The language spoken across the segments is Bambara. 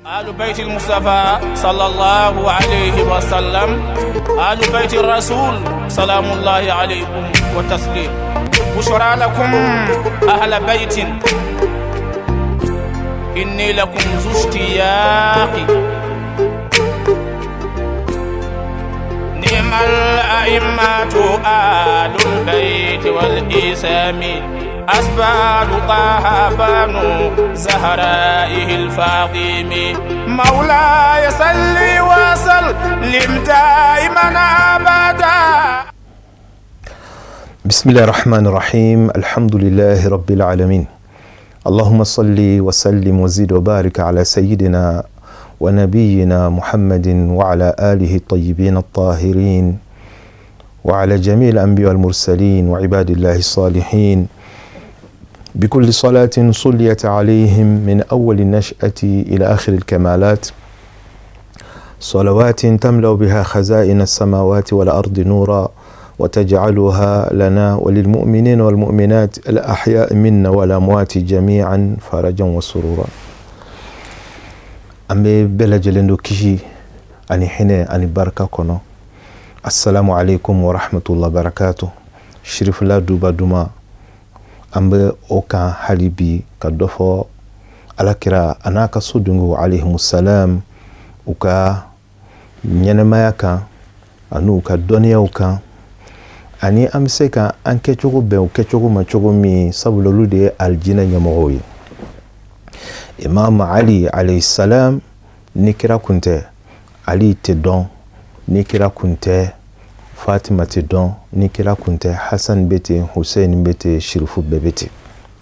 آل بيت المصطفى صلى الله عليه وسلم، آل بيت الرسول سلام الله عليكم وتسليم. بشرى لكم أهل بيت، إني لكم ذو اشتياق. نعم الأئمة آل البيت والإسام، أسباب طه بنو زهرائه الفاطم. مولاي صل وسلم دائما أبدا. بسم الله الرحمن الرحيم، الحمد لله رب العالمين، اللهم صل وسلم وزد وبارك على سيدنا ونبينا محمد وعلى آله الطيبين الطاهرين وعلى جميع الأنبياء والمرسلين وعباد الله الصالحين، بكل صلاة صليت عليهم من أول النشأة إلى آخر الكمالات، صلوات تملأ بها خزائن السماوات والأرض نورا، وتجعلها لنا وللمؤمنين والمؤمنات الأحياء منا والأموات جميعا فرجا وسرورا. An bɛ bɛɛ lajɛlen don kisi ani hinɛ ani barika kɔnɔ. Assalamu alaikum wa rahmatullahi barakatuh. Shirifula duba duma, an bɛ o kan hali bi ka dɔ fɔ Alakira a n'a ka sodenw alayhimusalam u ka ɲɛnɛmaya kan ani u ka dɔnniyaw kan, ani an bɛ se ka an kɛcogo bɛn u kɛcogo ma cogo min, sabula olu de ye alijinɛ ɲɛmɔgɔw ye. Imam Ali alayhi salam, ni kira kun tɛ, Ali tɛ dɔn, ni kira kun tɛ, Fatima tɛ dɔn, ni kira kun tɛ, Hasan bɛ ten, Hussein bɛ ten, Shirifu bɛɛ bɛ ten.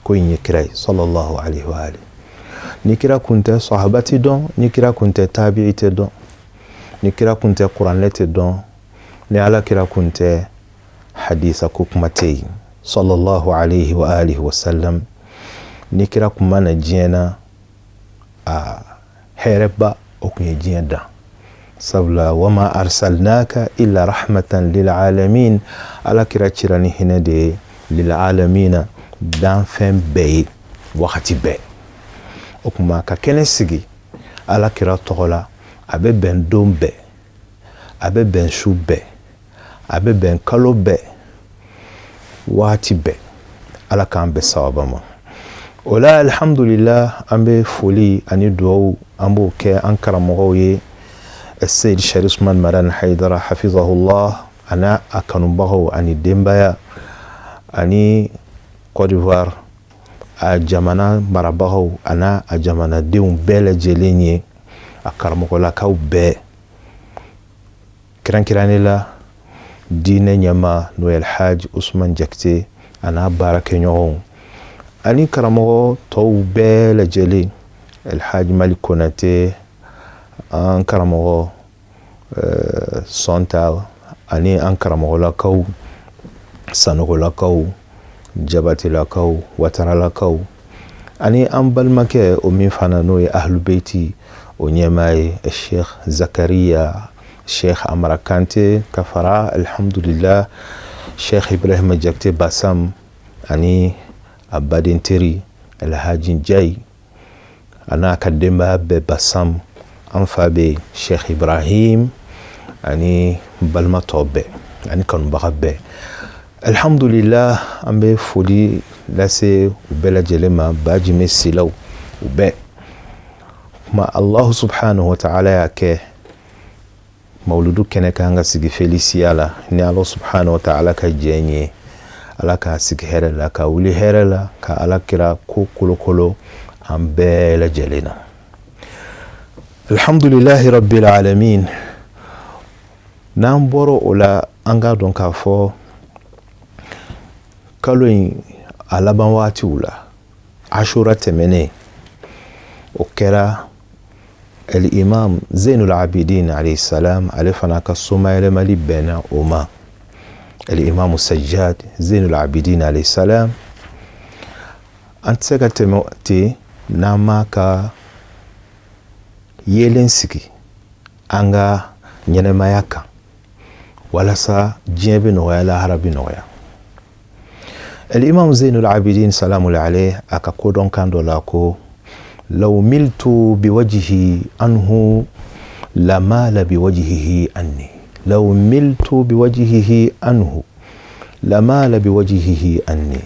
Ko in ye kira ye sallallahu alaihi wa alihi. Ni kira kun tɛ, sahaba tɛ dɔn, ni kira kun tɛ, tabi'i tɛ dɔn, ni kira kun tɛ, kuranɛ tɛ dɔn, ni Ala kira kun tɛ, hadisa ko kuma tɛ yen sallallahu alaihi wa alihi wa sallam. Ni kira kun ma na diɲɛ na, a hɛrɛba o kun ye diɲɛ dan, sabula wama arsalnaka illa rahmatan lil alamin. Ala kira cira ni hinɛ de ye lil alamina, danfɛn bɛɛ ye wagati bɛɛ. O kuma ka kɛnɛ sigi Ala kira tɔgɔ la, a bɛ bɛn don bɛɛ, a bɛ bɛn su bɛɛ, a bɛ bɛn kalo bɛɛ, waati bɛɛ. Ala k'an bɛn sawaba ma. O la alhamdulillah, an bɛ foli ani duwawu an b'o kɛ an karamɔgɔw ye, Seyid Sharif Usman Madani Haidara hafizahullah, a n'a a kanubagaw ani denbaya, ani Côte d'Ivoire a jamana marabagaw a n'a a jamanadenw bɛɛ lajɛlen ye, a karamɔgɔlakaw bɛɛ, kɛrɛnkɛrɛnnen la diinɛ ɲɛmaa n'o ye Alhaji Usman Jakite a n'a baarakɛɲɔgɔnw ani karamɔgɔ tɔw bɛɛ lajɛlen, Alhaji Mali Konate, an karamɔgɔ Sɔnta, ani an karamɔgɔlakaw, Sanɔgɔlakaw, Jabatelakaw, Wataralakaw, ani an balimakɛ o min fana n'o ye Ahlubeti o ɲɛmaa ye, Sheikh Zakariya, Sheikh Amara Kante, ka fara alhamdulillah Sheikh Ibrahima Jakite Basam ani a baden teri Alhaji Jayi a n'a ka denbaya bɛɛ Basam, an fa bɛ Sheikh Ibrahim ani balima tɔ bɛɛ ani kanubaga bɛɛ. Alhamdulillah, an bɛ foli lase u bɛɛ lajɛlen ma, Bajime Silaw u bɛɛ kuma. Allahu subhanahu wa ta'ala y'a kɛ mawuludu kɛnɛ kan ka sigi Felisiya la, ni Ala subhanahu wa ta'ala ka jɛn ye. Ala k'a sigi hɛrɛ la, ka wuli hɛrɛ la, ka Ala kira ko kolokolo an bɛɛ lajɛlen na. Alhamdulillahi rabbil alamin. N'an bɔra o la, an k'a dɔn k'a fɔ kalo in a laban waatiw la, Ashura tɛmɛnen, o kɛra al-imam Zainul Abidin alayhi salam, ale fana ka somayɛlɛmali bɛnna o ma. Al-imam Sajjad Zainul Abidin alayhi salam, an tɛ se ka tɛmɛ ten n'an ma ka yeelen sigi an ka ɲɛnɛmaya kan, walasa diɲɛ bɛ nɔgɔya, lahara bɛ nɔgɔya. Al-imam Zainul Abidin salamu alayhi, a ka kodɔn kan dɔ la ko Law miltu biwajhi anhu lamala biwajhihi anni, law miltu biwajhihi anhu lamala biwajhihi anni.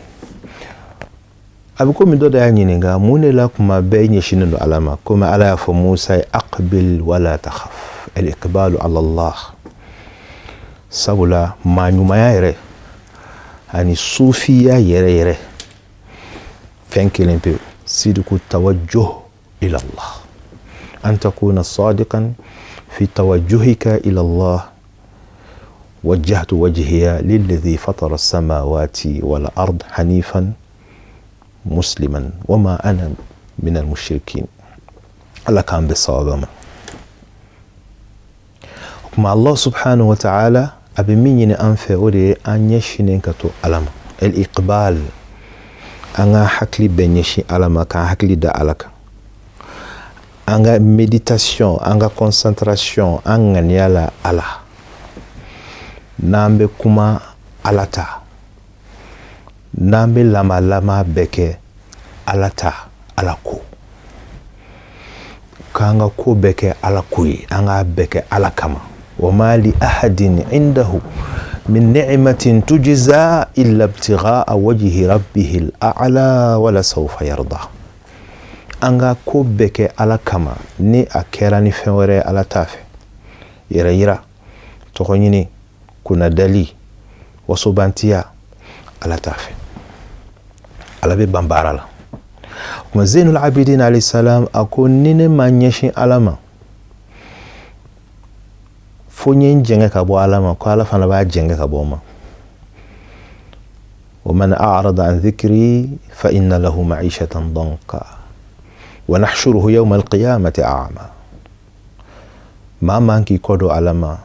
A bɛ komi dɔ de y'a ɲininka mun de la kuma bɛɛ ɲɛsinnen don Ala ma, komi Ala y'a fɔ Musa ye aqbil wala takhaf, al-iqbalu ala Allah. Sabula maa ɲumanya yɛrɛ ani sufiya yɛrɛ yɛrɛ fɛn kelen pewu, sidiku tawajjuh ila Allah, an takuna sadiqan fi tawajjuhika ila Allah. Wajjahtu wajhiya lilladhi fatara as-samawati wal ard hanifan musliman wama ana min al-mushrikin. Ala k'an bɛn sawaba ma. O tuma Allah subhanahu wa ta'ala a bɛ min ɲini an fɛ, o de ye an ɲɛsinnen ka to Ala ma, al-iqbal, an ka hakili bɛɛ ɲɛsin Ala ma, k'an hakili da Ala kan, an ka méditation, an ka concentration, an ŋaniya la Ala. N'an bɛ kuma Ala ta, n'an bɛ lamalama bɛɛ kɛ Ala ta, Ala ko, k'an ka ko bɛɛ kɛ Ala ko ye, an k'a bɛɛ kɛ Ala kama. Wa ma li ahadin indahu min ni'matin tujza illa ibtigha'a wajhi rabbihil a'la wala sawfa yarda. An ka ko bɛɛ kɛ Ala kama, ni a kɛra ni fɛn wɛrɛ ye Ala t'a fɛ. Yɛrɛ yira, tɔgɔ ɲini, kunnadali, wasobantiya, Ala t'a fɛ. Ala bɛ ban baara la. O tuma Zeynul Abidin alayhi salam a ko ni ne ma ɲɛsin Ala ma, fo n ye n jɛngɛ ka bɔ Ala ma, ko Ala fana b'a jɛngɛ ka bɔ n ma. Wa man a'rada an dhikri fa inna lahu ma'ishatan danka wa nahshuruhu yawma al-qiyamati a'ma. Maa man k'i kɔ don Ala ma,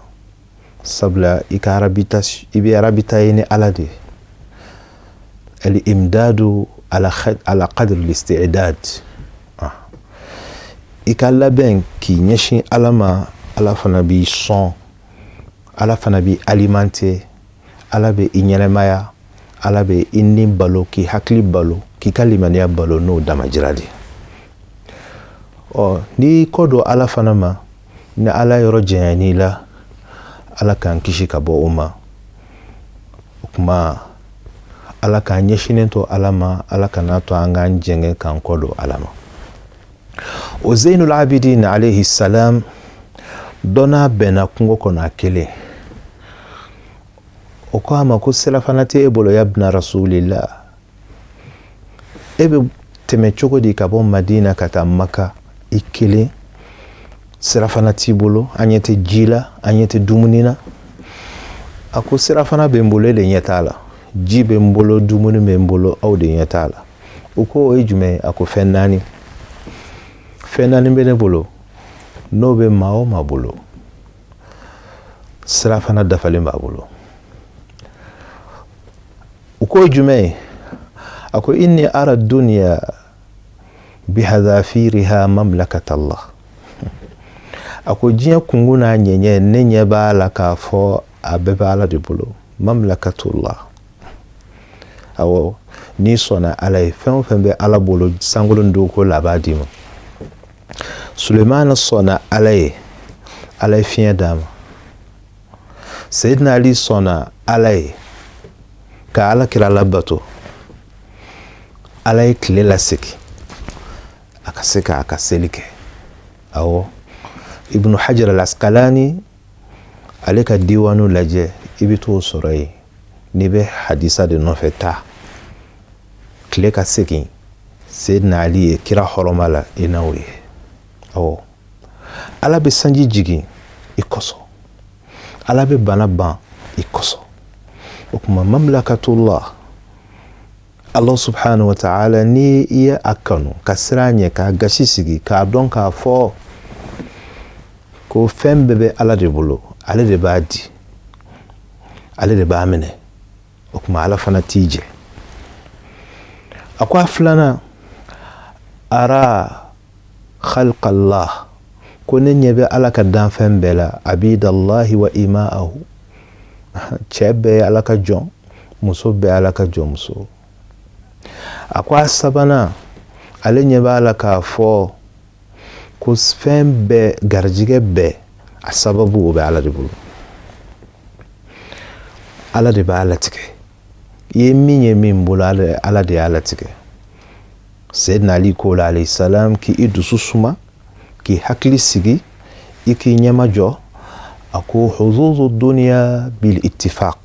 sabula i ka i bɛ ravitailler ni Ala de ye. Al-imdadu ala qadri al-isti'dad. I ka labɛn k'i ɲɛsin Ala ma, Ala fana b'i sɔn, Ala fana b'i alimenter, Ala bɛ i ɲɛnɛmaya, Ala bɛ i ni balo, k'i hakili balo, k'i ka limaniya balo n'o damajira de. Ɔ n'i kɔ don Ala fana ma, ni Ala yɔrɔ janyana i la, Ala k'an kisi ka bɔ o ma. O tuma Ala k'an ɲɛsinnen to Ala ma, Ala kan'a to an k'an jɛngɛ k'an kɔ don Ala ma. O Zeynul Abidin alayhi salam dɔ n'a bɛnna kungo kɔnɔ a kelen. O ko a ma ko sirafana tɛ e bolo yabna rasulillah, e bɛ tɛmɛ cogo di ka bɔ Madina ka taa Maka i kelen, sirafana t'i bolo, an ɲɛ tɛ ji la, an ɲɛ tɛ dumuni na. A ko sirafana bɛ n bolo, e de ɲɛ t'a la, ji bɛ n bolo, dumuni bɛ n bolo, aw de ɲɛ t'a la. O ko o ye jumɛn ye? A ko fɛn naani, fɛn naani bɛ ne bolo, n'o bɛ maa o maa bolo, sirafana dafalen b'a bolo. O ko ye jumɛn ye? A ko inni ara dunya bihadhafiriha mamlakat Allah. A ko diɲɛ kungun n'a ɲɛɲɛ, ne ɲɛ b'a la k'a fɔ a bɛɛ bɛ Ala de bolo, mamlakatullah. Awɔ, n'i sɔnna Ala ye, fɛn o fɛn bɛ Ala bolo sankolo ni dugukolo la, a b'a d'i ma. Sulemana sɔnna Ala ye, Ala ye fiɲɛ d'a ma. Seyidina Ali sɔnna Ala ye ka Ala kira labato, Ala ye tile lasegin a ka se k'a ka seli kɛ. Awɔ, Ibnu Hajar al-Asqalani ale ka diwanu lajɛ, i bɛ t'o sɔrɔ yen. N'i bɛ hadisa de nɔfɛ, taa tile ka segin Seyidina Ali ye kira hɔrɔma la, i n'aw ye. Awɔ, Ala bɛ sanji jigin i kosɔn, Ala bɛ bana ban i kosɔn. O tuma mamlakatullah, Allah subhanahu wa ta'ala, ni i ye a kanu ka siran ɲɛ, k'a gasi sigi, k'a dɔn k'a fɔ ko fɛn bɛɛ bɛ Ala de bolo, ale de b'a di, ale de b'a minɛ, o tuma Ala fana t'i jɛ. A ko a filanan, ara khalqallah, ko ne ɲɛ bɛ Ala ka danfɛn bɛɛ la, abidallahi wa ima'ahu, cɛ bɛɛ ye Ala ka jɔn, muso bɛɛ Ala ka jɔnmuso. A ko a sabanan, Ale ɲɛ b'a la k'a fɔ ko fɛn bɛɛ, garijɛgɛ bɛɛ, a sababu o bɛ Ala de bolo. Ala de b'a latigɛ. I ye min ye min bolo, Ala de y'a latigɛ. Seyidina Ali ko la alayhi salam, k'i dusu suma, k'i hakili sigi, i k'i ɲɛmajɔ. A ko huzuzu duniya bil ittifaq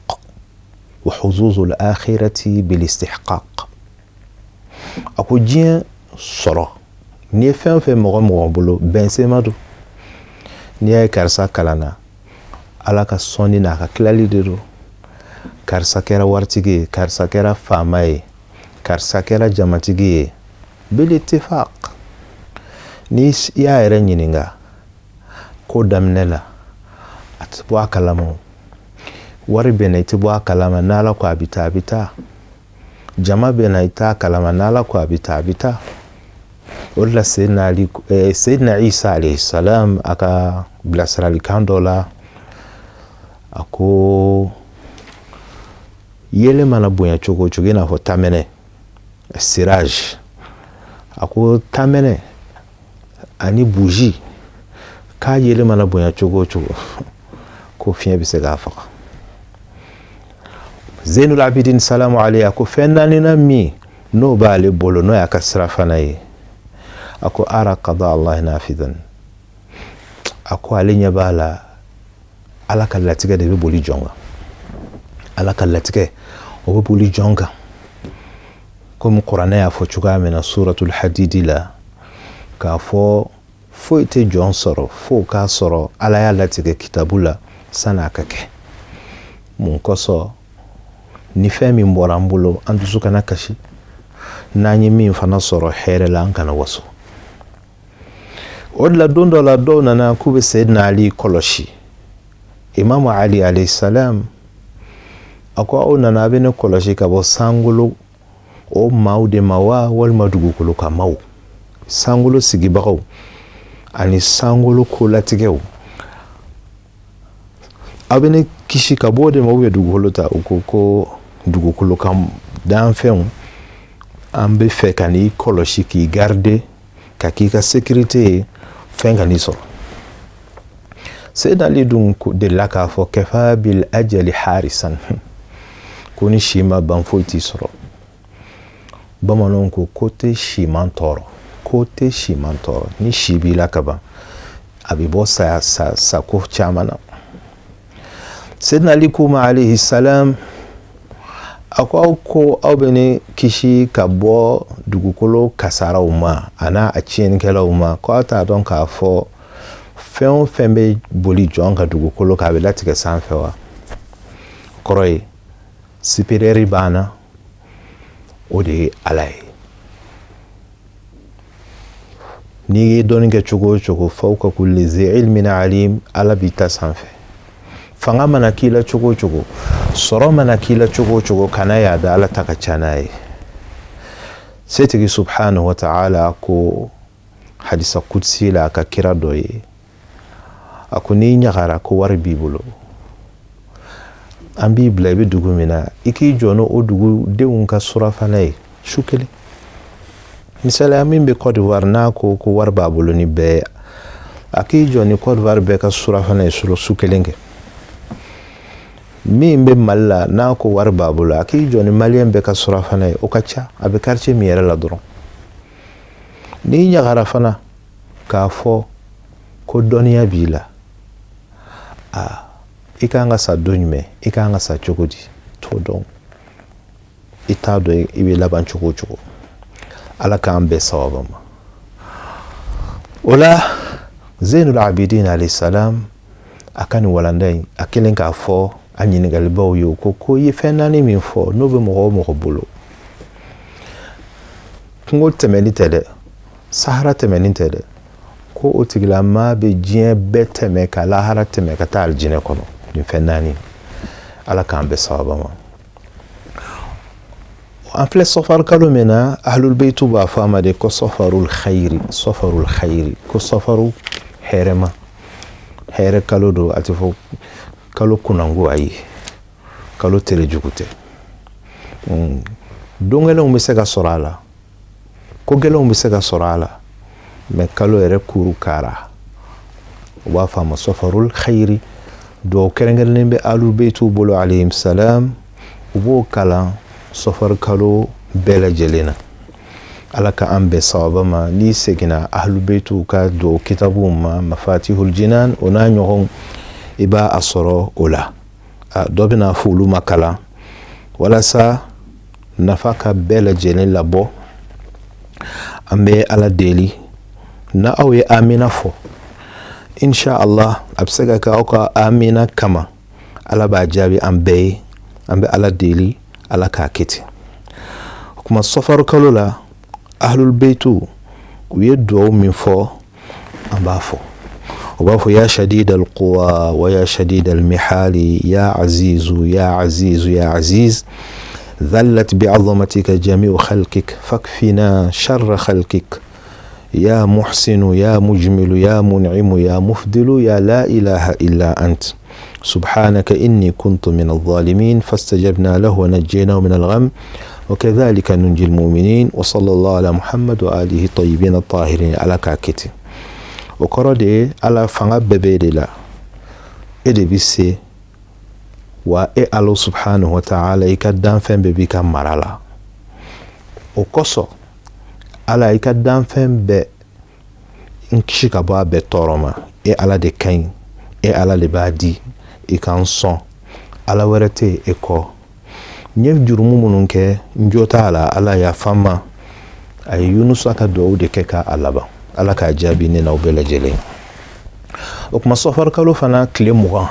wa huzuzu al-akhirati bil istihqaq. A ko diɲɛ sɔrɔ, n'i ye fɛn o fɛn mɔgɔ mɔgɔ bolo, bɛnsema don. N'i y'a ye karisa kalanna, Ala ka sɔnni n'a ka tilali de don. Karisa kɛra waritigi ye, karisa kɛra faama ye, karisa kɛra jamatigi ye, bil ittifaq. Ni i y'a yɛrɛ ɲininka ko daminɛ la, a tɛ bɔ a kalama. Wari bɛ na, i tɛ bɔ a kalama. N'Ala ko a bɛ taa, a bɛ taa. Jama bɛ na, i t'a kalama. N'Ala ko a bɛ taa, a bɛ taa. O de la Seyidina Ali, Seyidina Isa alayhi salam, a ka bilasiralikan dɔ la, a ko yeelen mana bonya cogo o cogo, i n'a fɔ tamɛnɛ, siraj, a ko tamɛnɛ ani buji, k'a yeelen mana bonya cogo o cogo, ko fiɲɛ bɛ se k'a faga. Zainul Abidin salamu alayhi, a ko fɛn naaninan min n'o b'ale bolo, n'o y'a ka sirafana ye, a ko ara qada Allah nafidan. A ko ale ɲɛ b'a la, Ala ka latigɛ de bɛ boli jɔn kan. Ala ka latigɛ, o bɛ boli jɔn kan, komi kuranɛ y'a fɔ cogoya min na suratul hadidi la, k'a fɔ foyi tɛ jɔn sɔrɔ fo k'a sɔrɔ Ala y'a latigɛ kitabu la san'a ka kɛ. Mun kosɔn? Ni fɛn min bɔra an bolo, an dusu kana kasi. N'an ye min fana sɔrɔ hɛrɛ la, an kana waso. O de la, don dɔ la, dɔw nana k'u bɛ Seyidina Ali kɔlɔsi. Imamu Ali alayhi salam, a ko aw nana a bɛ ne kɔlɔsi ka bɔ sankolo o maaw de ma wa, walima dugukolo kan maaw? Sankolo sigibagaw ani sankolo kolatigɛw, aw bɛ ne kisi ka bɔ o de ma, ou dugukolo ta? U ko ko dugukolo kan danfɛnw, an bɛ fɛ ka n'i kɔlɔsi, k'i garder, ka k'i ka sécurité ye, fɛn ka n'i sɔrɔ. Seyidina Ali dun delila k'a fɔ kafa bil ajali harisan, ko ni si ma ban, foyi t'i sɔrɔ. Bamananw ko ko tɛ siman tɔɔrɔ, ko tɛ siman tɔɔrɔ. Ni si b'i la kaban, a bɛ bɔ saya sa sako caman na. Seyidina Ali ko ma alayhi salam, a ko aw ko aw bɛ ne kisi ka bɔ dugukolo kasaraw ma a n'a a tiɲɛnikɛlaw ma, ko aw t'a dɔn k'a fɔ fɛn o fɛn bɛ boli jɔn ka dugukolo kan, a bɛ latigɛ sanfɛ wa? Kɔrɔ ye, supérieur b'an na, o de ye Ala ye. N'i ye dɔnni kɛ cogo o cogo, fawqa kulli zi ilmin alim, Ala b'i ta sanfɛ. Fanga mana k'i la cogo o cogo, sɔrɔ mana k'i la cogo o cogo, kana y'a da Ala ta ka ca n'a ye. Setigi subhanahu wa ta'ala ko hadisa kudsi la a ka kira dɔ ye, a ko n'i ɲagara ko wari b'i bolo, an b'i bila i bɛ dugu min na, i k'i jɔ n'o dugudenw ka surafana ye su kelen. Misaliya, min bɛ Côte d'Ivoire, n'a ko ko wari b'a bolo ni bɛɛ ye, a k'i jɔ ni Côte d'Ivoire bɛɛ ka surafana ye su kelen kɛ. Min bɛ Mali la, n'a ko wari b'a bolo, a k'i jɔ ni maliyɛn bɛɛ ka surafana ye, o ka ca a bɛ quartier min yɛrɛ la dɔrɔn. N'i ɲagara fana k'a fɔ ko dɔnniya b'i la, aa, i kan ka sa don jumɛn, i kan ka sa cogo di, t'o dɔn. I t'a dɔn i bɛ laban cogo o cogo. Ala k'an bɛɛ sababa ma. O la, Zainul Abidin alayhi salam, a ka nin walanda in, a kelen k'a fɔ a ɲininkalibaw ye, o ko ko i ye fɛn naani min fɔ, n'o bɛ mɔgɔ o mɔgɔ bolo, kungo tɛmɛni tɛ dɛ, sahara tɛmɛni tɛ dɛ, ko o tigilamaa bɛ diɲɛ bɛɛ tɛmɛ, ka lahara tɛmɛ, ka taa alijinɛ kɔnɔ. Nin fɛn naani, Ala k'an bɛɛ sababa ma. An filɛ sɔfari kalo min na, ahlul beytu b'a fɔ a ma de ko sɔfarul khayiri, sɔfarul khayiri, ko sɔfaru hɛrɛma, hɛrɛ kalo don. A tɛ fɔ kalo kunnango, ayi, kalo tere jugu tɛ. Don gɛlɛnw bɛ se ka sɔrɔ a la, ko Ko gɛlɛnw bɛ se ka sɔrɔ a la, mɛ kalo yɛrɛ kuru kara, u b'a fɔ a ma safarul khayri. Duwawu kɛrɛnkɛrɛnnen bɛ ahlul beytiw bolo alayhim salam, u b'o kalan safar kalo bɛɛ lajɛlen na. Ala ka an bɛn sawaba ma. N'i seginna ahlul beytiw ka duwawu kitabuw ma, mafatihul jinan o n'a ɲɔgɔn, i b'a a sɔrɔ o la. Dɔ bɛna fɔ olu ma kalan walasa nafa ka bɛɛ lajɛlen labɔ. An bɛ Ala deli na aw ye amina fɔ, insha Allah a bɛ se ka kɛ aw ka amina kama Ala b'a jaabi an bɛɛ ye. An bɛ Ala deli Ala k'a kɛ ten. O kuma sɔfaru kalo la, ahlul beytu u ye duwawu min fɔ, an b'a fɔ. U b'a fɔ: ya shadid alquwa wa ya shadid almihali, ya azizu, ya azizu, ya aziz, ذلت بعظمتك جميع خلقك فاكفنا شر خلقك، يا محسن، يا مجمل، يا منعم، يا مفضل، يا لا إله إلا أنت، سبحانك إني كنت من الظالمين، فاستجبنا له ونجيناه من الغم وكذلك ننجي المؤمنين، وصلى الله على محمد وآله الطيبين الطاهرين. Ala k'a kɛ ten. O kɔrɔ de ye Ala, fanga bɛɛ b'e de la, e de bɛ se wa. E Ala subhanahu wa ta'ala, i ka danfɛn bɛɛ b'i ka mara la. O kosɔn Ala, i ka danfɛn bɛɛ n kisi ka bɔ a bɛɛ tɔɔrɔ ma. E Ala de ka ɲi, e Ala de b'a di, i ka n sɔn. Ala wɛrɛ tɛ e kɔ. N ye jurumu minnu kɛ, n jo t'a la, Ala yafa n ma. A ye Yunusa ka duwawu de kɛ k'a laban. Ala k'a jaabi ne n'aw bɛɛ lajɛlen. O kuma sɔfari kalo fana tile 20,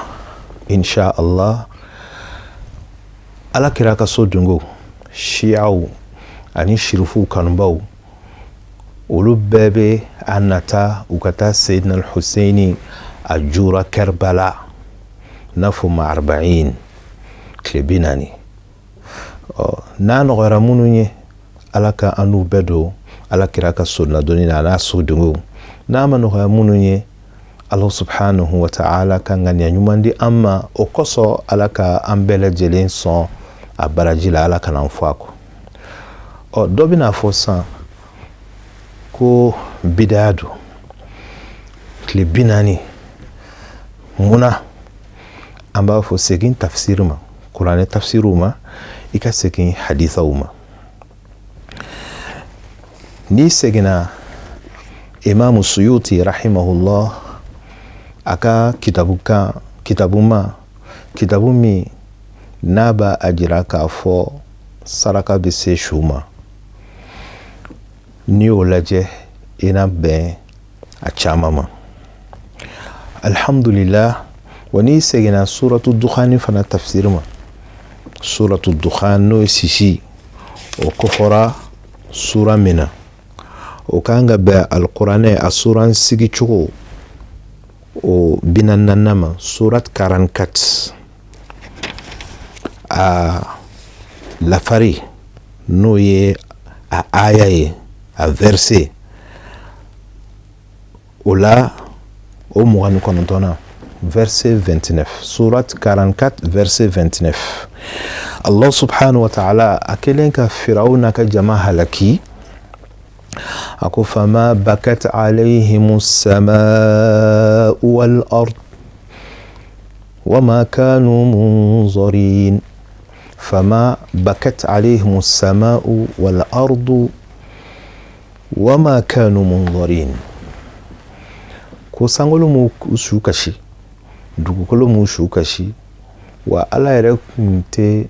insha Allah, Ala kira ka so dungo shiyaw ani shirifuw kanubaw, olu bɛɛ bɛ a nata u ka taa Seyidina Huseini a jura Kɛrbala, n'a fɔ ma arba'in, tile 40. Ɔ n'a nɔgɔyara minnu ye, Ala ka an n'u bɛɛ don Ala kira ka so ladonni na, a n'a so dungo. N'a ma nɔgɔya minnu ye, Ala subhanahu wa ta'ala ka ŋaniya ɲuman di an ma. O kosɔn Ala ka an bɛɛ lajɛlen sɔn a baraji la, Ala kana an fɔ a kɔ. Ɔ dɔ bɛna fɔ sisan ko bidaya don, tile 40 munna? An b'a fɔ segin tafsiri ma, kuranɛ tafsiriw ma, i ka segin hadisaw ma. N'i seginna Imamu Suyuti rahimahullah a ka kitabu kan, kitabu ma, kitabu min n'a b'a a jira k'a fɔ saraka bɛ se su ma, n'i y'o lajɛ, i na bɛn a caman ma, alhamdulillah. Wa n'i seginna suratu dukhani fana tafsiri ma, suratu dukhan, n'o ye sisi, o kofɔra sura min na, o kan ka bɛn alikuranɛ a suran sigicogo o 44nan ma, surat 44, a lafari n'o ye a aya ye, a verset o la, o 29nan, verset 29, surat 44 verset 29. Allah subhanahu wa ta'ala a kɛlen ka Firawuna ka jama halaki, a ko: fama bakat alayhim as-sama'u wal ard wama kanu munzarin. Fama bakat alayhim as-sama'u wal ardu wama kanu munzarin. Ko sankolo m'u su kasi, dugukolo m'u su kasi, wa Ala yɛrɛ kun tɛ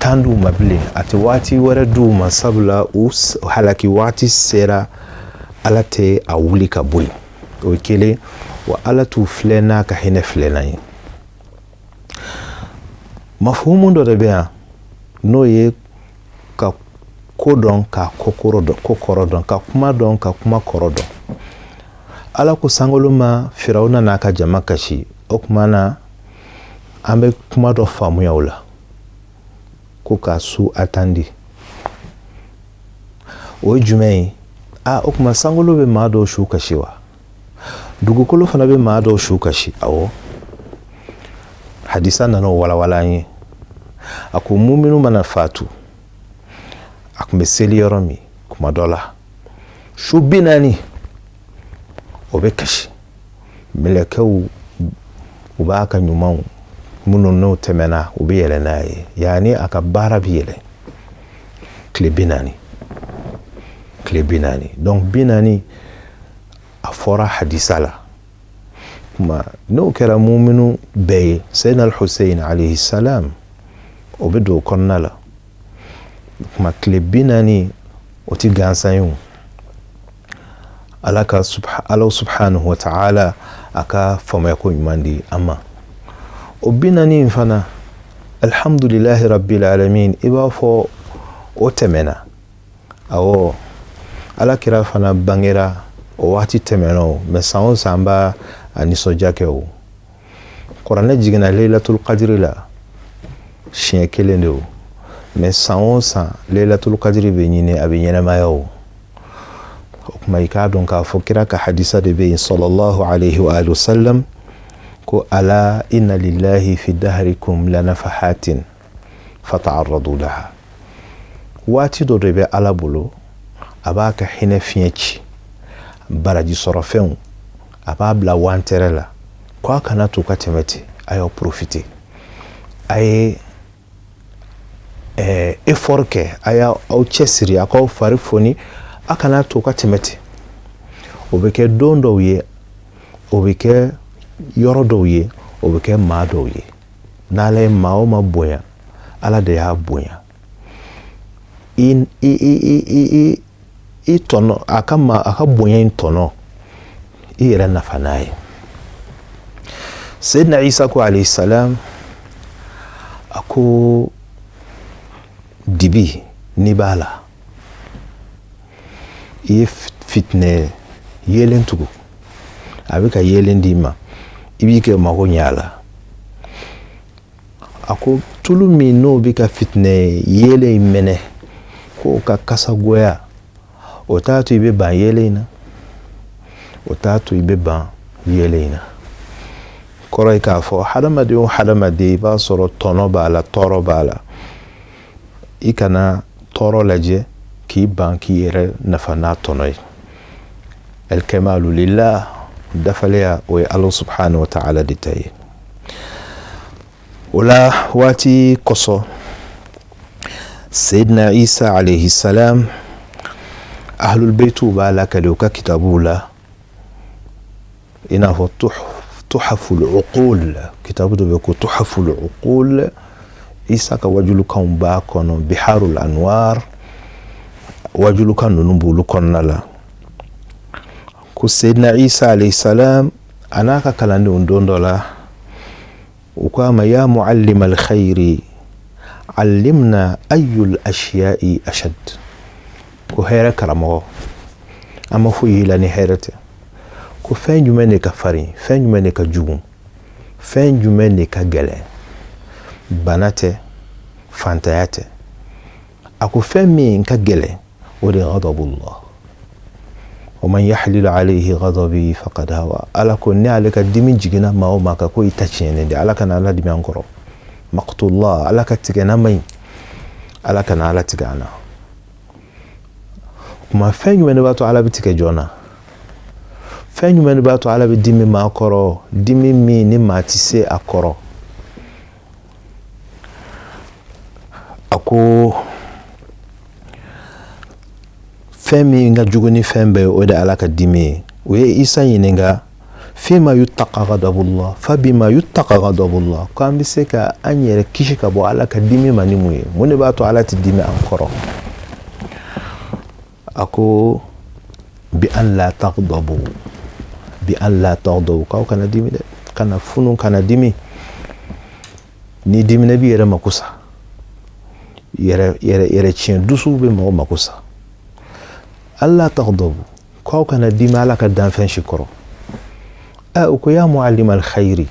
tan d'u ma bilen, a tɛ waati wɛrɛ d'u ma, sabula u halaki waati sera, Ala tɛ a wuli ka bɔ yen. O ye kelen wa. Ala t'u filɛ n'a ka hinɛ filɛlan ye. Mafuhumu dɔ de bɛ yan, n'o ye ka ko dɔn ka ko kɔrɔ dɔn, ko kɔrɔ dɔn, ka kuma dɔn ka kuma kɔrɔ dɔn. Ala ko sankolo ma Firawuna n'a ka jama kasi. O tuma na an bɛ kuma dɔ faamuya o la, ko ka su atandi. O ye jumɛn ye? A o tuma sankolo bɛ maa dɔw su kasi wa dugukolo fana bɛ maa dɔw su kasi. Awɔ, hadisa nana o walawala an ye. A ko muminu mana fatu, a tun bɛ seli yɔrɔ min Kuma dɔ la su 40 o bɛ kasi, mɛlɛkɛw u b'a ka ɲumanw minnu n'o tɛmɛna u bɛ yɛlɛ n'a ye, yaani a ka baara bɛ yɛlɛ tile 40, tile 40. Donc 40 a fɔra hadisa la. Kuma n'o kɛra muminu bɛɛ ye, Seyidina Al-Hussein alayhi salam o bɛ don o kɔnɔna la. Kuma tile 40 o ti gansan ye o. Ala ka Ala subhanahu wa ta'ala a ka faamuya ko ɲuman di an ma. O 40 in fana, alhamdulilahi rabbil alamin, i b'a fɔ o tɛmɛna. Awɔ, Ala kira fana bangera o waati tɛmɛna o, mais san o san an b'a a nisɔndiya kɛ o. Kuranɛ jiginna Laylatul Qadri la siɲɛ kelen de o, mais san o san Laylatul Qadri bɛ ɲini, a bɛ ɲɛnamaya o. O tuma i k'a dɔn k'a fɔ kira ka hadisa de bɛ yen sallallahu alayhi wa alihi wa sallam ko ala inna lillahi fi dahrikum lanafahatin fata'arradu laha. Waati dɔ de bɛ Ala bolo, a b'a ka hinɛ fiɲɛ ci, baraji sɔrɔ fɛnw a b'a bila wantɛrɛ la, ko a kana to ka tɛmɛ ten, a y'aw profiter, a ye effort kɛ, a y'aw cɛsiri, a k'aw fari foni, a kana to ka tɛmɛ ten. O bɛ kɛ don dɔw ye, o bɛ kɛ yɔrɔ dɔw ye, o bɛ kɛ maa dɔw ye. N'Ala ye maa o maa bonya, Ala de y'a bonya. I i i i i tɔnɔ a ka ma a ka bonya in tɔnɔ, i yɛrɛ nafa n'a ye. Seyidina Isa ko alayhi salam, a ko dibi n'i b'a la, i ye fitinɛ yeelen tugu, a bɛ ka yeelen d'i ma, i b'i kɛ mago ɲɛ a la. A ko tulu min n'o bɛ ka fitinɛ yeelen in mɛnɛ, k'o ka kasagoya, o t'a to i bɛ ban yeelen in na, o t'a to i bɛ ban yeelen in na. Kɔrɔ ye k'a fɔ hadamaden o hadamaden, i b'a sɔrɔ tɔnɔ b'a la, tɔɔrɔ b'a la. I kana tɔɔrɔ lajɛ k'i ban k'i yɛrɛ nafa n'a tɔnɔ ye. Alkamalu lillah, dafaleya o ye Ala subhanahu wa ta'ala de ta ye. O la waati kosɔn, Seyidina Isa alayhi salam, ahlul baytuw b'a lakali u ka kitabuw la, i n'a fɔ Tuhaful Uqul, kitabu dɔ bɛ ko Tuhaful Uqul, Isa ka wajulukanw b'a kɔnɔ, Biharul Anwar, wajulukan ninnu b'olu kɔnɔna la. Ko Seyidina Isa alayhi salam a n'a ka kalandenw don dɔ la, u ko a ma ya muallim alkhairi allimna ayyul ashiya'i ashad. Ko hɛrɛ karamɔgɔ, an ma foyi y'i la ni hɛrɛ tɛ. Ko fɛn jumɛn de ka farin, fɛn jumɛn de ka jugu, fɛn jumɛn de ka gɛlɛn? Bana tɛ, fantanya tɛ. A ko fɛn min ka gɛlɛn, o de ye ghadabullah. Wa man yahlilu alayhi ghadabi faqad hawa. Ala ko ni ale ka dimi jiginna maa o maa kan, ko i ta tiɲɛnen de. Ala kana Ala dimi an kɔrɔ. Maqtullah, Ala ka tigɛ man ɲi, Ala kana Ala tigɛ an na. Kuma fɛn jumɛn de b'a to Ala bɛ tigɛ jɔn na? Fɛn jumɛn de b'a to Ala bɛ dimi maa kɔrɔ, dimi min ni maa tɛ se a kɔrɔ? A ko fɛn min ka jugu ni fɛn bɛɛ ye, o de ye Ala ka dimi ye. U ye Isa ɲininka fima yuttaqa ghadabullah, fa bima yuttaqa ghadabullah, ko an bɛ se ka an yɛrɛ kisi ka bɔ Ala ka dimi ma ni mun ye? Mun de b'a to Ala tɛ dimi an kɔrɔ? A ko bi an la taghdabu, bi an la taghdabu, k'aw kana dimi dɛ, kana funu, kana dimi. N'i dimina, i b'i yɛrɛ mako sa. Yɛrɛ yɛrɛ yɛrɛ tiɲɛ dusu bɛ mɔgɔ mako sa. Alla taghdabu, k'aw kana dimi Ala ka danfɛn si kɔrɔ. Ɛ, u ko ya muallim alkhairi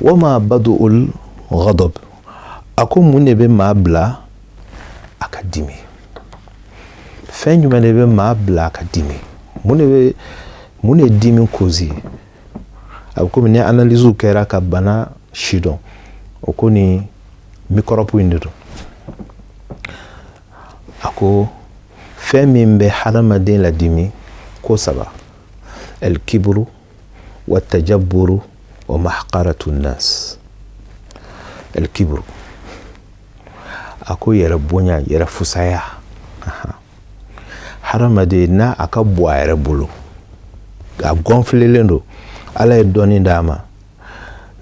wa ma badu'ul ghadab. A ko mun de bɛ maa bila a ka dimi? Fɛn jumɛn de bɛ maa bila a ka dimi? Mun de ye dimi cause ye? A bɛ komi ni analyse kɛra ka bana si dɔn, o ko ni microbe in de don. A ko Fɛn min bɛ hadamaden ladimi, ko saba: alkibru wa tajabburu wa mahqaratu nnas. Alkibru, a ko yɛrɛ bonya, yɛrɛ fusaya. Hadamaden n'a a ka bon a yɛrɛ bolo, a gɔnfilelen don, Ala ye dɔnni d'a ma,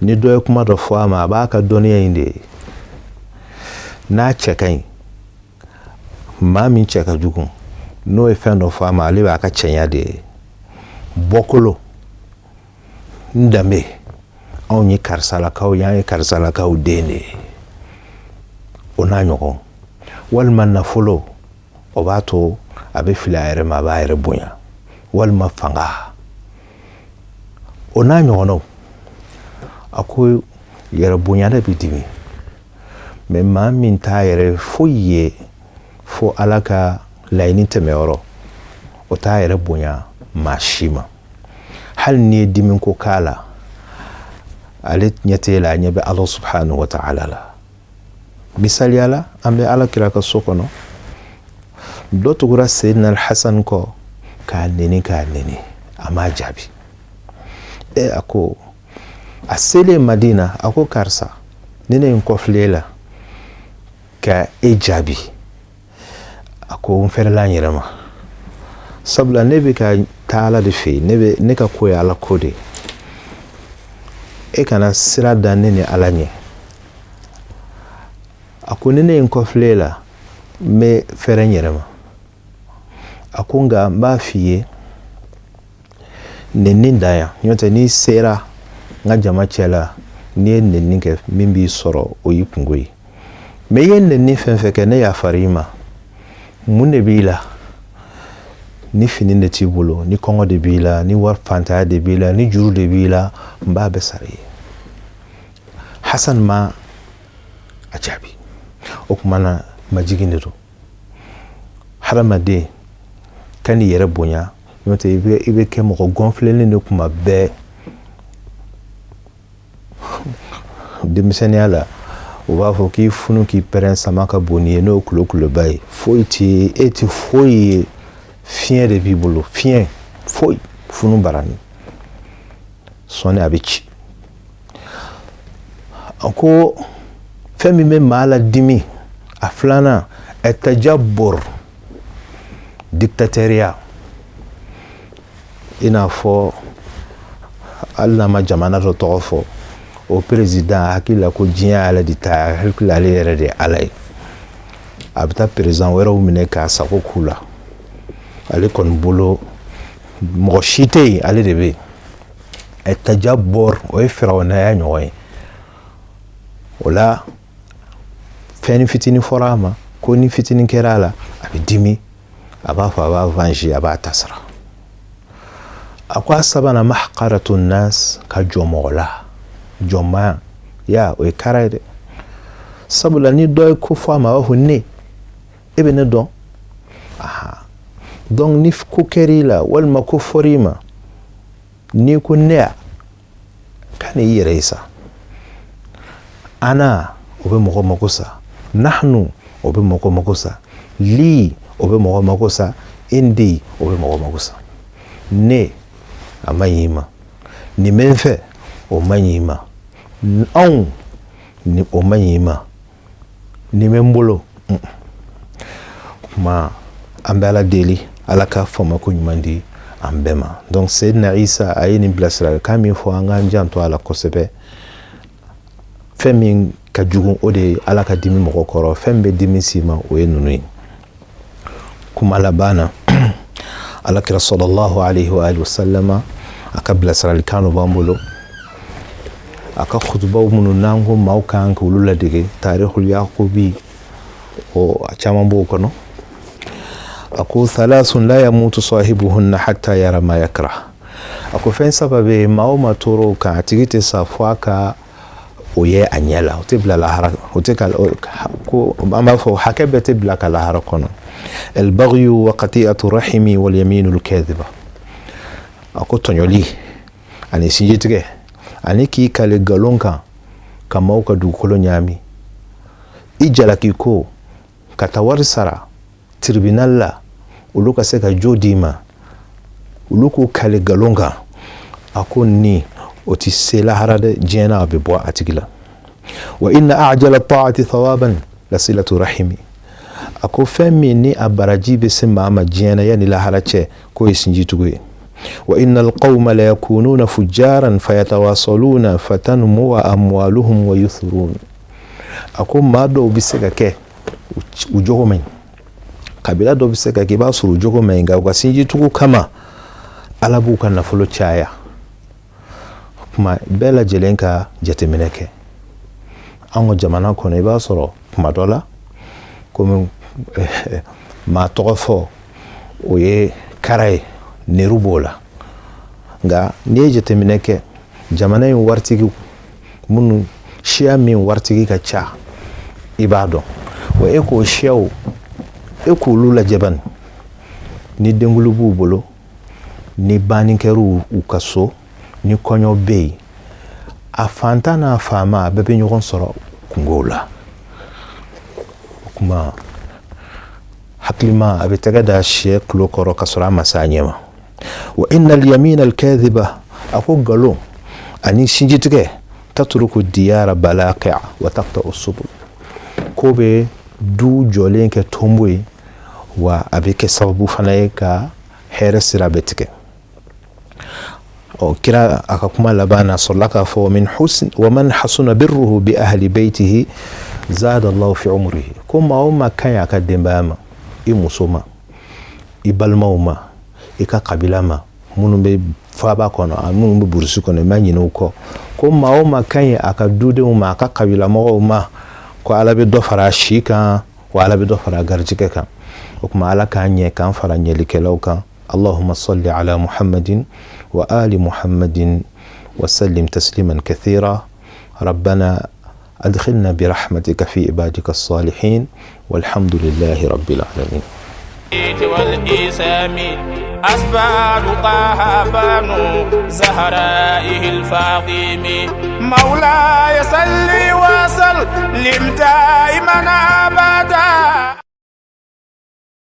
ni dɔ ye kuma dɔ fɔ a ma, a b'a ka dɔnniya in de ye. N'a cɛ ka ɲi, maa min cɛ ka jugu, n'o ye fɛn dɔ fɔ a ma, ale b'a ka cɛɲa de ye. Bɔkolo, n danbe, anw ye karisalakaw ye, an ye karisalakaw den de ye, o n'a ɲɔgɔn, walima nafolo, o b'a to a bɛ fili a yɛrɛ ma, a b'a yɛrɛ bonya, walima fanga, o n'a ɲɔgɔnnaw. A ko yɛrɛ bonya de bɛ dimi. Mais maa min t'a yɛrɛ foyi ye fo Ala ka laɲini tɛmɛyɔrɔ, o t'a yɛrɛ bonya maa si ma. Hali n'i ye dimi ko k'a la, ale ɲɛ t'e la, a ɲɛ bɛ Ala subhanahu wa ta'ala la. Misaliya la, an bɛ Ala kira ka so kɔnɔ, dɔ tugura Seyidina Alhasan kɔ k'a neni, k'a neni, a m'a jaabi. E, a ko a selen Madina, a ko karisa, ni ne ye n kɔfile e la ka e jaabi, a ko n fɛrɛla n yɛrɛ ma, sabula ne bɛ ka taa Ala de fɛ yen, ne bɛ ne ka ko ye Ala ko de ye, e kana sira da ne ni Ala ɲɛ. A ko ni ne ye n kɔfile e la, n bɛ fɛrɛ n yɛrɛ ma. A ko nka n b'a f'i ye, nenni dan yan, n'o tɛ n'i sera n ka jama cɛ la, n'i ye nenni kɛ, min b'i sɔrɔ, o y'i kungo ye. Mais i ye nenni fɛn fɛn kɛ, ne yafara i ma. Mun de b'i la? Ni fini de t'i bolo, ni kɔngɔ de b'i la, ni wari fantanya de b'i la, ni juru de b'i la, n b'a bɛɛ sara i ye. Hasan ma a jaabi. O tuma na, majigin de don. Hadamaden kan'i yɛrɛ bonya, n'o tɛ i bɛ kɛ mɔgɔ gɔnfilennen de kuma bɛɛ. Denmisɛnninya la, u b'a fɔ k'i funu k'i pɛrɛn, sama ka bon n'i ye, n'o ye kulokuloba ye. Foyi t'i e tɛ foyi ye, fiɲɛ de b'i bolo, fiɲɛ foyi, funu barani sɔɔni a bɛ ci. A ko fɛn min bɛ maa la dimi, a filanan, ɛtajabbur, dictateuriya. I n'a fɔ hali n'a ma jamana dɔ tɔgɔ fɔ, o président hakili la ko diɲɛ y'ale de ta ye, a hakili la ale yɛrɛ de ye Ala ye. A bɛ taa président wɛrɛw minɛ k'a sago k'u la. Ale kɔni bolo, mɔgɔ si tɛ yen, ale de bɛ yen. Ɛtajabbur, o ye firawunaya ɲɔgɔn ye. O la, fɛn ni fitinin fɔra a ma, ko ni fitinin kɛra a la, a bɛ dimi, a b'a fɔ a b'a venger, a b'a ta sara. A ko a sabanan, mahqaratu nas, ka jɔ mɔgɔ la. Jɔnmaya ya, o ye kara ye dɛ. Sabula ni dɔ ye ko fɔ a ma, a b'a fɔ ne e bɛ ne dɔn. Aha, donc ni ko kɛra i la, walima ko fɔra i ma, n'i ko ne ya, kan'i yɛrɛ ye sa. Ana, o bɛ mɔgɔ mako sa. Nahnu, o bɛ mɔgɔ mako sa. Li, o bɛ mɔgɔ mako sa. Indi, o bɛ mɔgɔ mako sa. Ne, a man ɲi i ma. Nin bɛ n fɛ, o man ɲi i ma. Anw ni, o man ɲi i ma. Nin bɛ n bolo. Kuma, an bɛ Ala deli, Ala ka faamako ɲuman di an bɛɛ ma. Donc Seyidina Isa a ye nin bilasiralikan min fɔ, an k'an janto a la kosɛbɛ. Fɛn min ka jugu, o de ye Ala ka dimi mɔgɔ kɔrɔ. Fɛn min bɛ dimi s'i ma, o ye ninnu ye. Kuma laban na, Ala kira sallallahu alaihi wa alihi wasallama, a ka bilasiralikan dɔ b'an bolo, a ka kutubaw minnu n'an ko maaw kan k'olu ladege, Tarihul Yakubi, o a caman b'o kɔnɔ. A ko thalathun la yamutu sahibuhunna hatta yara ma yakrah. A ko fɛn saba bɛ yen, maa o maa tor'o kan, a tigi tɛ sa fo a ka o ye a ɲɛ la. O tɛ bila lahara, o tɛ ka ko an b'a fɔ hakɛ bɛɛ tɛ bila ka lahara kɔnɔ. Albaghyu wa qati'atu rahimi wal yaminul kadhiba. A ko tɔɲɔli ani sinjitigɛ ani k'i kale nkalon kan ka maaw ka dugukolo ɲaami, i jalaki ko ka taa wari sara tribunal la. Olu ka se ka jo d'i ma, olu k'u kali nkalon kan, a ko ni o tɛ se lahara dɛ, diɲɛ na a bɛ bɔ a tigi la. Wa inna ajala taati thawaban la silatu rahimi. A ko fɛn min ni a baraji bɛ se maa ma diɲɛ na yanni lahara cɛ, k'o ye sinjitugu ye. Wa inna alqawma la yakununa fujjaran fayatawasaluna fatanmuwa amwaluhum wa yuthurun. A ko maa dɔw bɛ se ka kɛ u jogo man ɲi, kabila dɔ bɛ se ka kɛ i b'a sɔrɔ u jogo man ɲi, nka u ka sinjitugu kama Ala b'u ka nafolo caya. O tuma bɛɛ lajɛlen ka jateminɛ kɛ an ka jamana kɔnɔ, i b'a sɔrɔ kuma dɔ la komi maa tɔgɔ fɔ o ye kara ye, neru b'o la. Nka n'i ye jateminɛ kɛ jamana in waritigi minnu, siya min waritigi ka ca, i b'a dɔn wa. E k'o siyaw, e k'olu lajɛ bani, ni denkunli b'u bolo, ni banni kɛra u ka so, ni kɔɲɔ bɛ yen, a fantan n'a faama a bɛɛ bɛ ɲɔgɔn sɔrɔ kungow la. O tuma hakilima a bɛ tɛgɛ da sɛ tulo kɔrɔ ka sɔrɔ a ma se a ɲɛ ma. Wa inna al-yamina al-kadhiba, a ko nkalon ani sinjitigɛ, tatruku diyara balaqia wa taqta'u subul, k'o bɛ du jɔlen kɛ tonbo ye, wa a bɛ kɛ sababu fana ye ka hɛrɛ sira bɛ tigɛ. Ɔ kira a ka kuma laban na sɔrɔla k'a fɔ min husn wa man hasuna birruhu bi ahli baytihi zada Allahu fi umrihi. Ko maa o maa ka ɲi a ka denbaya ma, i muso ma, i balimaw ma, i ka kabila ma, minnu bɛ faaba kɔnɔ a minnu bɛ burusi kɔnɔ, i ma ɲinɛ u kɔ. Ko maa o maa ka ɲi a ka dudenw ma, a ka kabilamɔgɔw ma, ko Ala bɛ dɔ fara a si kan, wa Ala bɛ dɔ fara a garijɛgɛ kan. O tuma Ala k'an ɲɛ k'an fara ɲɛlikɛlaw kan. Allahumma salli ala Muhammadin wa ali Muhammadin wa sallim tasliman kathira. Rabbana adkhilna bi rahmatika fi ibadika as-salihin, walhamdulillahi rabbil alamin. والإسام أسباب طه بانو زهرائه الفاطم. مولاي صل وسلم دائما أبدا.